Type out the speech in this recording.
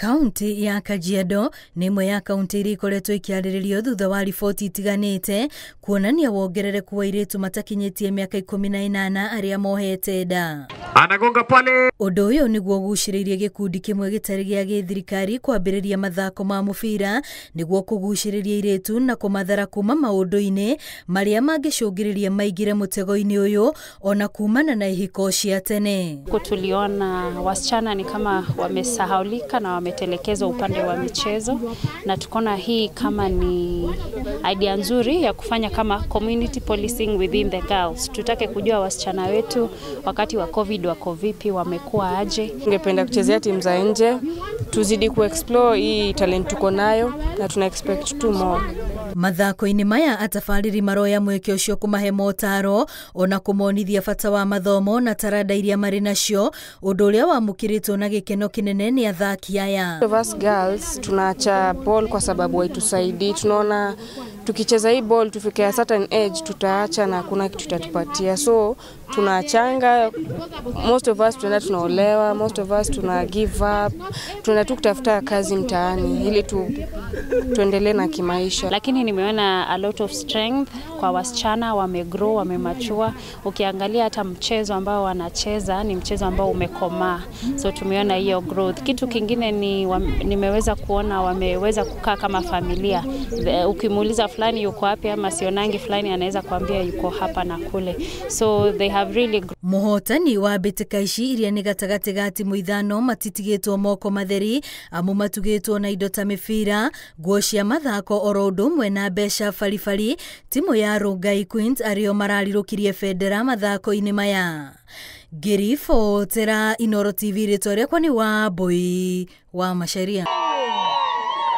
Kaunti ya Kajiado nĩ ĩmwe ya kaunti iria ikoretwo ikĩarĩrĩrio thutha wa riboti itiganĩte kuonania wongerereku wa airĩtu matakinyĩtie mĩaka 18 arĩa mohete nda. Anagonga pale. Ũndũ ũyũ nĩguo ũgucĩrĩirie gĩkundi kĩmwe gĩtarĩ gĩa gĩthirikari kwambĩrĩria mathako ma mũbira nĩguo kũgucĩrĩria airĩtu na kũmathara kuma maũndũ-inĩ marĩa mangĩcũngĩrĩria maingĩre mũtego-inĩ ũyũ ona kumana na ihiko cia tene. Tuliona wasichana ni kama wamesahaulika na wametelekezwa upande wa michezo, na tukaona hii kama ni idea nzuri ya kufanya kama community policing within the girls. Tutake kujua wasichana wetu wakati wa COVID wako vipi, wamekuwa aje. Ningependa kuchezea timu za nje, tuzidi kuexplore hii talent tuko nayo na tuna expect two more. Mathako-inĩ maya atabarĩri maroya mweke ũcio kũmahe motaro ona kũmonithia bata wa mathomo na taranda iria marĩ nacio, ũndũ ũrĩa wamũkĩrĩtwo na gĩkeno kĩnene nĩ athaki aya. Of us girls tunaacha ball kwa sababu haitusaidii. Tunaona tukicheza hii ball tufike a certain age tutaacha na hakuna kitu tutatupatia, so tunaachanga. Most of us tunaenda tunaolewa, most of us tuna give up, tunaenda tu kutafuta kazi mtaani ili tuendelee na kimaisha. Lakini nimeona a lot of strength kwa wasichana, wamegrow, wamemature. Ukiangalia hata mchezo ambao wanacheza ni mchezo ambao umekomaa, so tumeona hiyo growth. Kitu kingine ni nimeweza kuona wameweza kukaa kama familia. Ukimuuliza fulani yuko wapi ama sionangi fulani, anaweza kuambia yuko hapa na kule, so they have really. Muhotani wa mbĩtĩka ici iria nĩ gatagatĩ ga timu 5 matitigĩtwo moko matheri amu matugĩtwo na indo ta mĩbira, nguo cia mathako oro ũndũ ũmwe na mbeca baribari. Timu ya Rongai Queens arĩo mararirũkirie bendera mathako-inĩ maya. Ngĩribotera Inooro TV, rĩtwa rĩakwa nĩ Wambui wa Macharia.